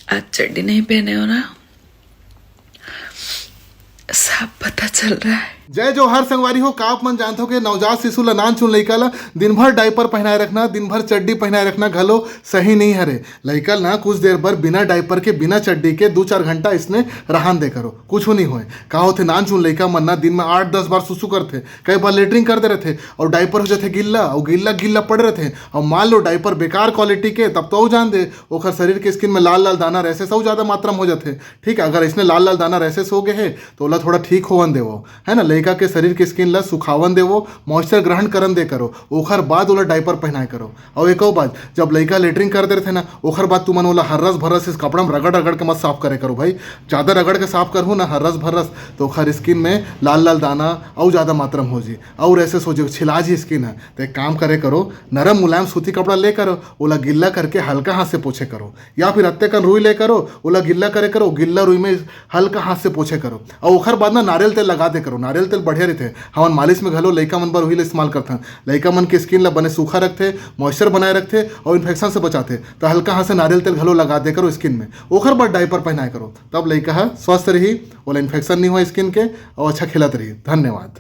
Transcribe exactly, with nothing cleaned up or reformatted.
आज चड्डी नहीं पहने हो ना, साफ पता चल रहा है। जय जोहार संगवारी हो। का आप मन जानथो कि नवजात शिशु ला, नानचुन लइका ला दिन भर डायपर पहनाए रखना, दिन भर चड्डी पहनाए रखना घलो सही नहीं हरे। लइका ला कुछ देर बर बिना डायपर के, बिना चड्डी के दू चार घंटा इसने रहन दे करो, कुछ नहीं होए। का होथे, नानचुन लइका मन ना दिन में आठ दस बार सुसु करथे, कई बार लेटरिन कर दे रहथे और डायपर हो जाथे गिल्ला, और गिल्ला गिल्ला पड़े रहथे। और मान लो डायपर बेकार क्वालिटी के, तब तो अउ जान दे, ओखर शरीर के स्किन में लाल लाल दाना, रैसेस अउ ज्यादा मात्रा में हो जाथे। ठीक है, अगर इसने लाल लाल दाना, रैसेस हो गए हे, तो ओला थोड़ा ठीक होवन देवो, है ना। लइका के शरीर के स्किन ला सुखावन देवो, मॉइस्चर ग्रहण करन दे करो, ओखर बाद ओला डायपर पहनाए करो। और एक और बात, जब लइका लेटरिन कर दे रहथे ना, ओखर बाद तुमन ओला हर्रस भर्रस इस कपड़ा में रगड़ रगड़ के मत साफ करे करो भाई। ज्यादा रगड़ के साफ करहू ना हर्रस भर्रस, तो ओखर स्किन में लाल लाल दाना अउ ज्यादा मात्रा में हो जी, और ऐसे सोचे छिला जी स्किन है। तो एक काम करे करो, नरम मुलायम सूती कपड़ा ले करो, ओला गिल्ला करके हल्का हाथ से पोछे करो, या फिर अत्ते कन रुई ले करो, ओला गिल्ला करे करो, गिल्ला रुई में हल्का हाथ से पोछे करो। और ओखर बाद ना नारियल तेल लगा दे करो, नारियल तेल बढ़िया रहिथे। हमन मालिश में घलो लइका मन बर उही ला इस्तेमाल करथन। लइका मन के स्किन ला बने सूखा रखथे, मॉइस्चर बनाए रखथे और इन्फेक्शन से बचाथे। तो हल्का हाथ से नारियल तेल घलो लगा दे करो स्किन में, ओखर बाद डायपर पहनाए करो, तब लइका ह स्वस्थ रही, ओला इन्फेक्शन नहीं हो स्किन के, और अच्छा खेलत रही। धन्यवाद।